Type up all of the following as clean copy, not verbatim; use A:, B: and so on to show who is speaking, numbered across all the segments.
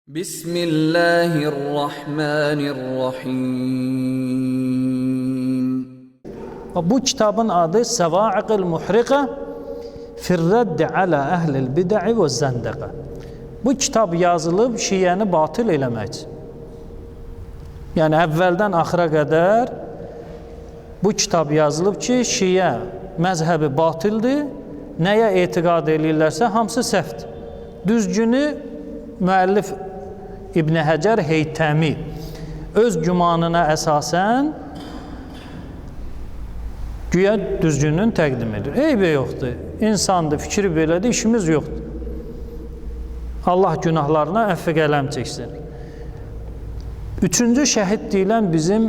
A: Bismillahirrahmanirrahim.
B: Bu kitabın adı Səvaiqil Muhriqə Firrəddi alə əhlil bid'i və zəndəqə. Bu kitab yazılıb şiəni batıl eləmək üçün. Yəni əvvəldən axıra qədər bu kitab yazılıb ki, şiə məzhəbi batıldır, nəyə etiqad eləyirlərsə hamısı səhvdir. Düzgünü müəllif İbn Həcər Heytəmi öz gümanına əsasən güya düzgünün təqdim edir. Eybi yoxdur. İnsandır, fikri belədir, işimiz yoxdur. Allah günahlarına əfv qələm çəksin. Üçüncü şəhid deyilən bizim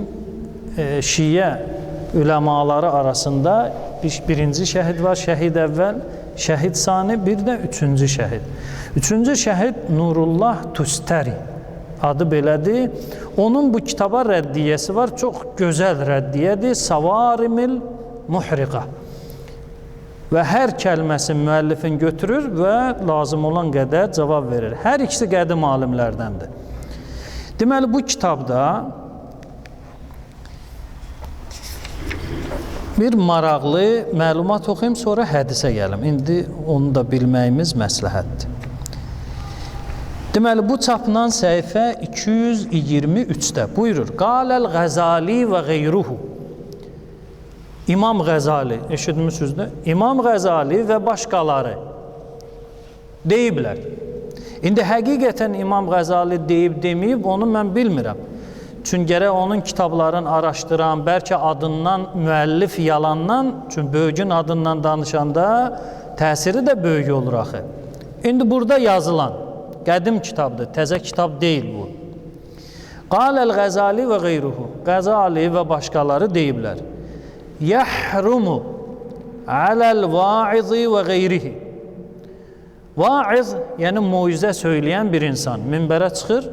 B: şiə üləmaları arasında birinci şəhid var, şəhid əvvəl, şəhid sani, bir də üçüncü şəhid. Üçüncü şəhid Nurullah Tustəri. Adı belədir. Onun bu kitaba rəddiyyəsi var. Çox gözəl rəddiyyədir. Savarimil Muhriqa. Və hər kəlməsini müəllifin götürür və lazım olan qədər cavab verir. Hər ikisi qədim alimlərdəndir. Deməli, bu kitabda bir maraqlı məlumat oxuyum, sonra hədisə gəlim. İndi onu da bilməyimiz məsləhətdir. Deməli, bu çapla səhifə 223-də buyurur. Qaləl Qəzali və qeyruhu. İmam Qəzali, eşitmişsiniz də? İmam Qəzali və başqaları deyiblər. İndi həqiqətən İmam Qəzali deyib deməyib, onu mən bilmirəm. Çünki gərək onun kitablarını araşdıran, bəlkə adından, müəllif yalandan, çünki böyücün adından danışanda təsiri də böyük olur axı. İndi burada yazılan qədim kitabdır, təzə kitab deyil bu. Qaləl Qəzali və qeyruhu. Qəzali və başqaları deyiblər. Yəhrumu aləl vaizi və qeyrihi. Vaiz, yəni moizə söyləyən bir insan minbərə çıxır,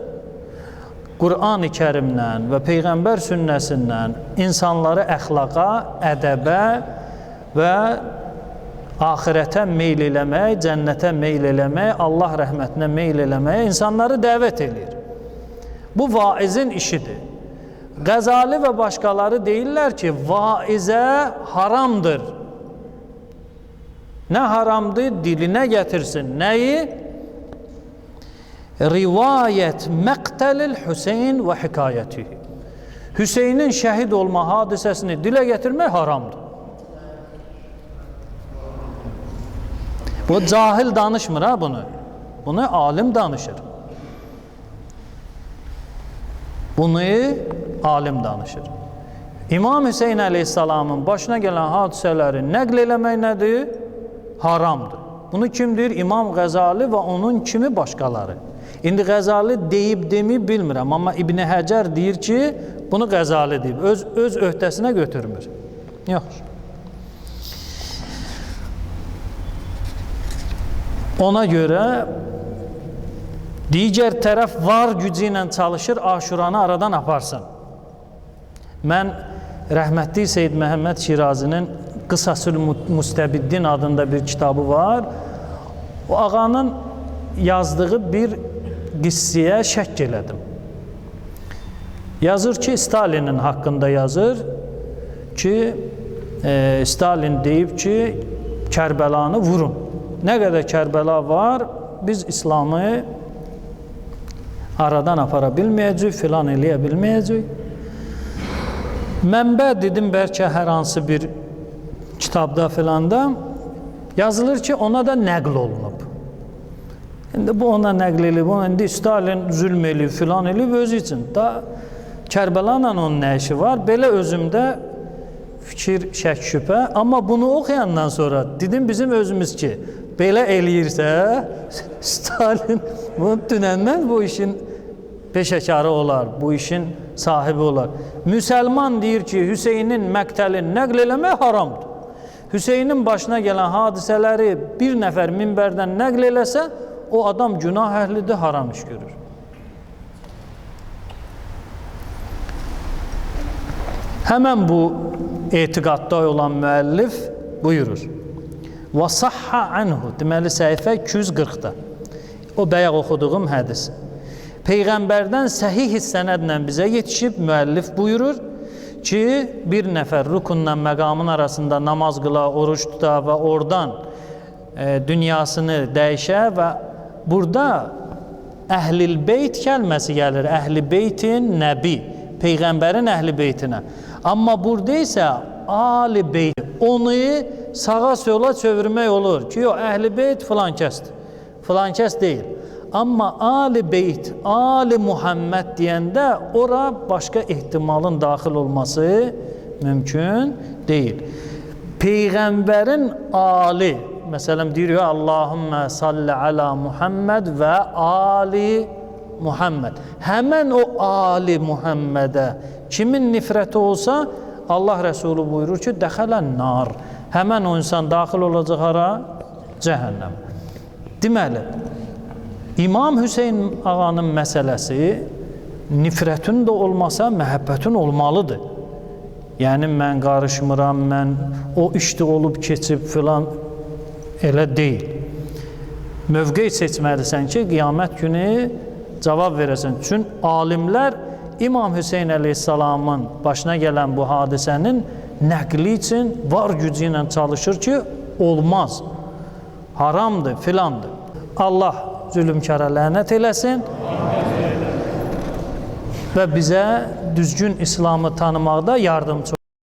B: Qur'an-ı Kərimdən və Peyğəmbər sünnəsindən insanları əxlaqa, ədəbə və axirətə meyl eləmək, cənnətə meyl eləmək, Allah rəhmətinə meyl eləməyə insanları dəvət eləyir. Bu vaizin işidir. Qəzali və başqaları deyirlər ki, vaizə haramdır. Nə haramdır? Dilinə gətirsin. Nəyi? Rivayət məqtəlil Hüseyn və hekayətihi. Hüseynin şəhid olma hadisəsini dilə gətirmək haramdır. Bu cahil danışmır ha bunu. Bunu alim danışır. Bunu alim danışır. İmam Hüseyin əleyhissalamın başına gələn hadisələri nəql eləmək nədir? Haramdır. Bunu kim deyir? İmam Qəzali və onun kimi başqaları. İndi Qəzali deyib deməyib bilmirəm, amma İbn Həcər deyir ki, bunu Qəzali deyib. Öz öhdəsinə götürmür. Yaxşı. Ona görə digər tərəf var gücü ilə çalışır, Aşuranı aradan aparsın. Mən rəhmətli Seyid Məhəmməd Şirazinin Qısasül Müstəbiddin adında bir kitabı var. O ağanın yazdığı bir qissəyə şəkk elədim. Yazır ki, Stalinin haqqında yazır ki, Stalin deyib ki, Kərbəlanı vurun. Nə qədər Kərbəla var, biz İslamı aradan apara bilməyəcəyik, filan eləyə bilməyəcəyik. Mənbə dedim, bəlkə hər hansı bir kitabda filanda yazılır ki, ona da nəql olunub. İndi bu ona nəql eləyib, ona indi Stalin zülm eləyib, filan eləyib özü üçün. Da Kərbəla ilə onun nə işi var? Belə özümdə fikir, şək, şübhə. Amma bunu oxuyandan sonra dedim bizim özümüz ki, belə eləyirsə, Stalin bunu dünəndən bu işin peşəkarı olar, bu işin sahibi olar. Müsəlman deyir ki, Hüseynin məqtəlini nəql eləmək haramdır. Hüseynin başına gələn hadisələri bir nəfər minbərdən nəql eləsə, o adam günah əhlidir, haram iş görür. Həmən bu etiqadda olan müəllif buyurur. Və sahha anhu, deməli səhifə 240-da. O bayaq oxuduğum hədis. Peyğəmbərdən səhih sənədlə bizə yetişib, müəllif buyurur ki, bir nəfər rukunla məqamın arasında namaz qıla, oruç tuta və oradan dünyasını dəyişə və burada əhlil beyt kəlməsi gəlir, əhli beytin nəbi, Peyğəmbərin əhli beytinə. Amma burada isə ali beyt, onu sağa sola çevirmək olur ki, yox, əhli beyt filan kəsdir, filan kəs deyil. Amma ali beyt, ali Muhammed deyəndə ora başqa ehtimalın daxil olması mümkün deyil. Peyğəmbərin ali, məsələn deyirik, Allahümmə salli əla Muhammed və ali Muhammed. Həmən o ali Muhammedə kimin nifrəti olsa, Allah Rəsulu buyurur ki, dəxələn nar. Həmən o insan daxil olacaq hara? Cəhənnəm. Deməli, İmam Hüseyn ağanın məsələsi nifrətin də olmasa, məhəbbətin olmalıdır. Yəni, mən qarışmıram, mən o işdə olub keçib filan, elə deyil. Mövqe seçməlisən ki, qiyamət günü cavab verəsən. Çünki alimlər İmam Hüseyn əleyhissalamın başına gələn bu hadisənin nəqli üçün var gücü ilə çalışır ki, olmaz, haramdır, filandır. Allah zülümkara lənət eləsin və bizə düzgün İslamı tanımaqda yardımcı olsun.